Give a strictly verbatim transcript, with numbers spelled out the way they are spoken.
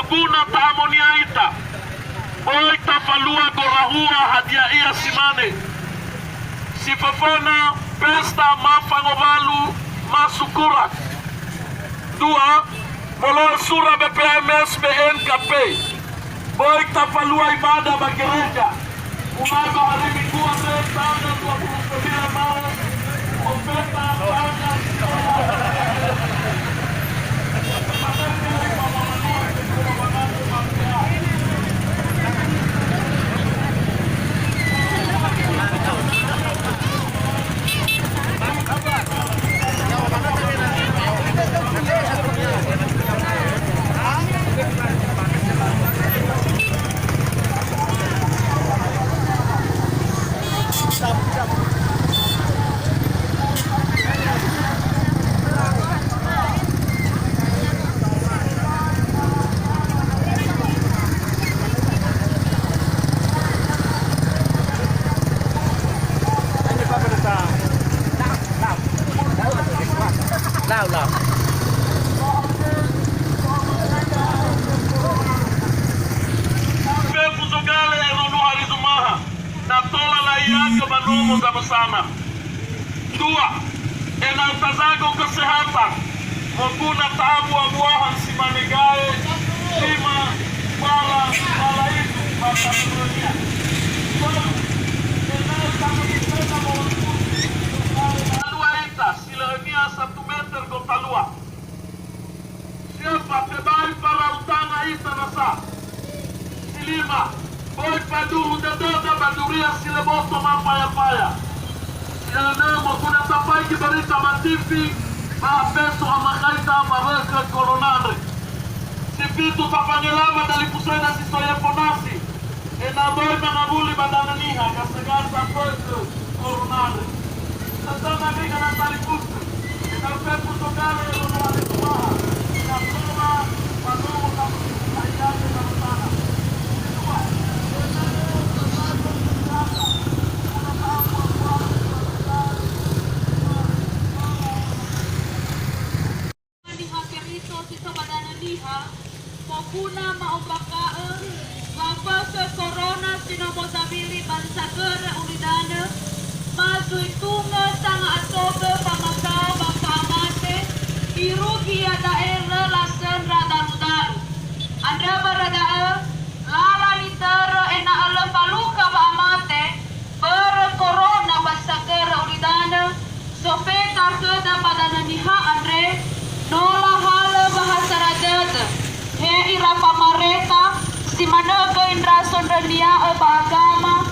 Guna ta'amonia ita, böi tafalua gorahua hadia ia si mane. Si föföna, pesta ma fangowalu, ma sukura. Dua, molo'ö sura B P M S B N K P. Böi tafalua ibada ba gereja. Umaga hari Minggu andre tanggal dua puluh sembilan Maret, ofeta tanggal Lau, lau. Fefu zogale ero Nuhari Zumaha, na tola la'iagö ba nomo zamösana. Dua, ena'ö tazago kesehatan, moguna ta'abua-buahan si mane gae, lima, bala, bala itu, ba tanö-tanönia. Tolu, ena'ö tabe-, ena'ö tabe-, alua ita, si lö'önia satu meter gotalua. Si öfa, tebai farautanga ita nasa. Si lima, böi faduhu dödöda ba duria si lö boto ma faya-faya. Si önö, moguna tafaigi berita ba T V, ba F B S, so amakhaita ba wökhö korona andre. Si fitu, tafangelama dalifusöda si so yefo nasi. Ena'ö böi mangawuli ba danö niha, gasa-gasa fökhö korona andre. Sasana niha na talifusö, ena'ö fefu zogale ero Nuhari Zumaha, na tola ba nomo zamösana. Niha Keriso si so ba danö niha, moguna ma'ombakha'ö wafökhö korona si no mozawili ba sagörö ulidanö, ma zui tungö sanga'atogö famakao ba fa'amate, irugi iada'e lö lasöndra dalu-dalu. Andrö börö da'ö, lala nitörö ena'ö lö falukha wa'amate, börö korona ba sagörö ulidanö, sofeta khöda ba danö niha andre, no lahalö wahasara dödö, he ira famareta, si manö göi ndra sondrönia'ö ba agama,